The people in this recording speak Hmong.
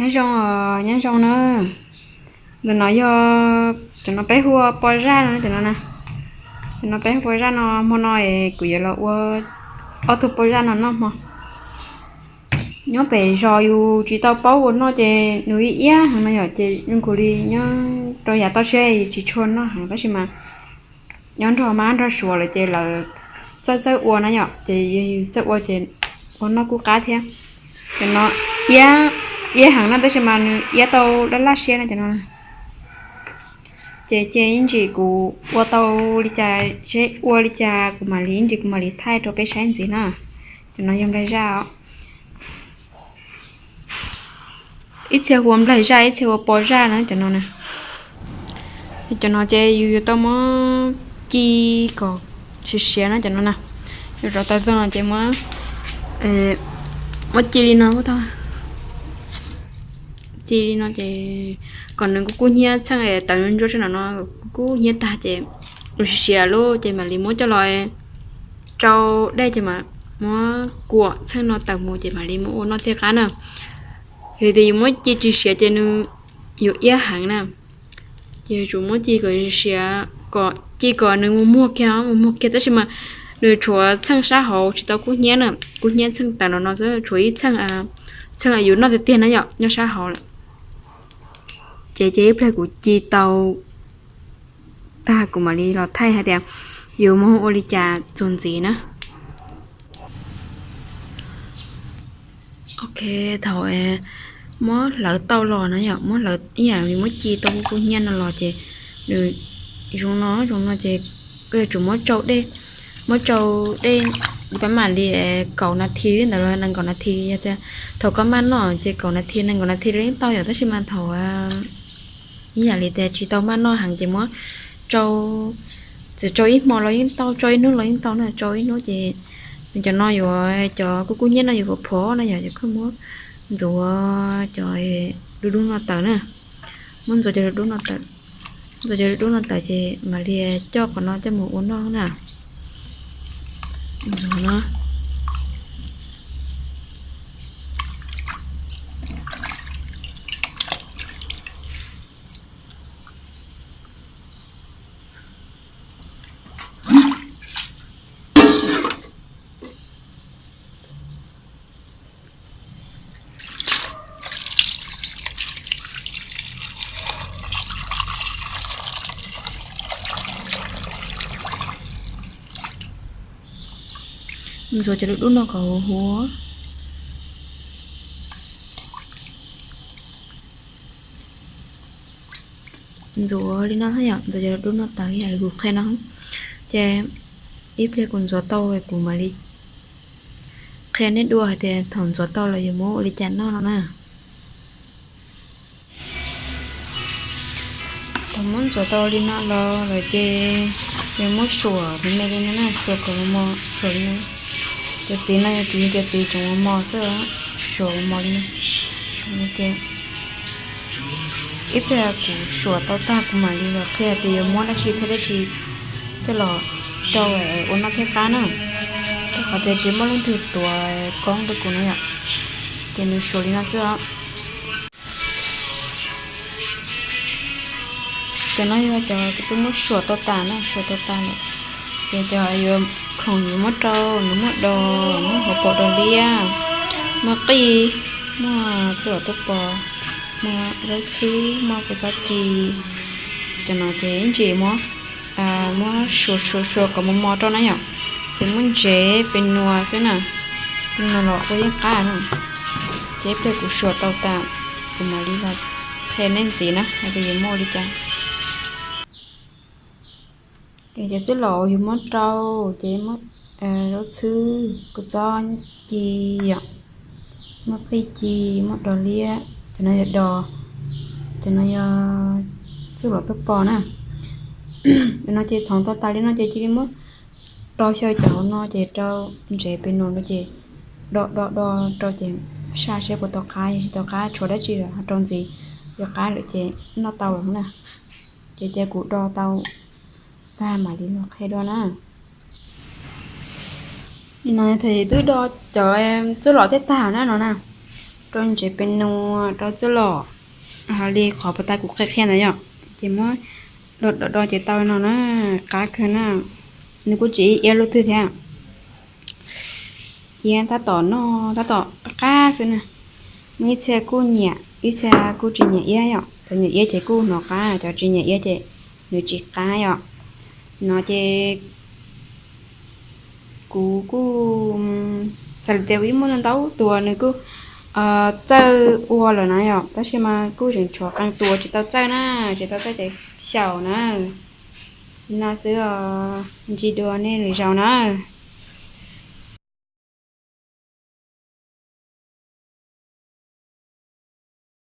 Nyob zoo, nyob zoo na. Ntawm no yog cov no peb hu ua pos zaj no, cov no na. Cov no peb hu ua pos zaj no, hmo no es kuv yuav los ua ob tug pos zaj no noj hmo. Nyob pem zos yus tsis tau paub ua noj ces nws ib iab heev no yom, ces zoo nkaus li nyob rau yav toj siab tsis tshua noj heev, tab sis mas nyob nrog mab nrog suav lawm ces lawv txawj txawj ua na yom, ces yus txawj ua ces ua noj kuj qab thiab. Cov no iab, iab heev no tab sis mas nws iab tau laj laj siab no cov no. Ces ces ib ntsis kuv ua tau li cas seb ua li cas kuv mam li ib ntsis kuv mam li thaij rau peb saib ntxiv na. Cov no yog nplaig zaj os. Ib txhia hu ua nplaig zaj, ib txhia hu ua pos zaj na cov no na. Cov no ces yus yuav tau muab ci kom siav siav na cov no na. Yus rau tau tag no ces muab, muab ci li no, ci li no ces kom nws kub kub hnyiab, txheej tawv ntsuab sab no no kub kub hnyiab tag ces ua siav siav lawm ces mam li muab coj los tsau dej ces mam muab kuam txheej no tawm mus ces mam li muab ua noj thiaj qab na. Yog tias yus muab ci tsis siav ces nws yuav iab heev na. Ces yuav tsum muab ci kom siav, kom ci kom nws mus muag kiag, mus muag kiag tab sis mas nws tshuav txheej sab hauv tsis tau kub hnyiab na, kub hnyiab txheej tawv no no xwb, tshuav ib txheej, txheej yus noj tiag tiag na yom nyob sab hauv lawm. Ces ces ib pliag kuv ci tau tag kuv mam li los thaij hais tias yus muab ua li cas txuas ntxiv na. Ok, thaum muab hlawv tau los na yom, muab hlawv ib yam li muab ci tau kub kub hnyiab no los ces nws zoo no zoo no ces koj yuav tsum muab tsau dej, muab tsau dej, pab mam li kaum nas this ntawd los nees nkaum nas this, yog tias thaum koj maj noj ces kaum nas this nees nkaum nas this los yeej tau yom, tab sis mas thaum ib yam li tias tsis tau maj noj heev ces muab tsau, txawm tsau ib hmo los yeej tau, tsau ib hnub los yeej tau na, tsau ib hnub ces nws cov no yuav, cov kub kub hnyiab no yuav phov phov no yom, ces koj muab ntxuav cov dub dub no tawm na, muab ntxuav cov dub dub no tawm, ntxuav cov dub dub no tawm ces mam li coj qhov no coj mus ua noj na. Ntxuav no. Ntxuav cov dub dub no kom huv huv. Ntxuav li no yom, ntxuav cov dub dub no tawm ib yam li kuv qhia no. Ces ib pliag kuv ntxuav tau kuv mam li qhia nej dua hais tias thaum ntxuav tau los yuav muab ua li cas noj no na. Thaum muab ntxuav tau li no los lawm ces yuav muab suam me me li no na, suam kom mos mos, suam li no. Cov txiv no yog txiv, cov txiv tseem mos mos xwb, suam mos mos li no. Suam li ces ib pliag kuv suam tau tag kuv mam li los qhia tias yuav muab dab tsi thiab dab tsi coj los rau ua noj thiab qab na. Rau qhov tias tsis muaj leej twg tuav koob rau kuv na yom, ces nws suam li no xwb os. Cov no yog cov kuv twb muab suam tau tas na, suam tau tas lawm. Ces cov yuav khoom yuav muab rau, nws muaj dos, muaj hauv paus dos liab, muaj qij, muaj txuj lom tuaj pos, muaj zaub txhwb, muaj kua txob ci. Cov no ces ib ntsis muab, muab suav suav suav kom mos mos rau na yom. Ces muab ntsev pem nuas xwb na, pem nuas los ua yeej qab na. Ces ib pliag kuv suav tau tas, kuv mam li los qhia nej ntxiv na hais tias yuav muab ua li cas. Ces cov txuj lom yuav muab rau, ces muab zaub txhwb, kua txob ci, muaj qij ci, muaj dos liab, cov no yog dos, cov no yog txuj lom tuaj pos na. Cov no ces txhoov tau tas li no ces cia li muab do xyaw cov hauv no ces rau ntsev pem nuas no ces do do do rau ces saj seb puas tau qab, yog tsis tau qab tshuav dab tsi lawm ho rau ntxiv, yog qab lawm ces noj tau lawm na. Ces cia kuv do tau tag mam li los qhia dua na. No thaum twb do cov txuj lom tej tag na no na, Rau ntsev pes nua rau txuj lom, li qhov puag ta kuv qhia qhia ntawd yom, ces muab do do do ces tau no na, qab kawg na. Nws kuj tsis iab luaj twg thiab. Iab tab tom noj tab tom qab xwb na. Muaj ib txhia kuj nyiam, ib txhia kuj tsis nyiam iab yom. Cov nyiam iab ces kuj hnov qab, cov tsis nyiam iab ces nws tsis qab yom. No ces kuv kuj xav li tias ib muaj ntau tus nws kuj txawj ua lawm na yom, tab sis mas kuj tseem tshuav qee tus tsis tau txawj na, tsis tau txawj ces xyaum na. No xwb os, ntsis dua nej lwm zaus na.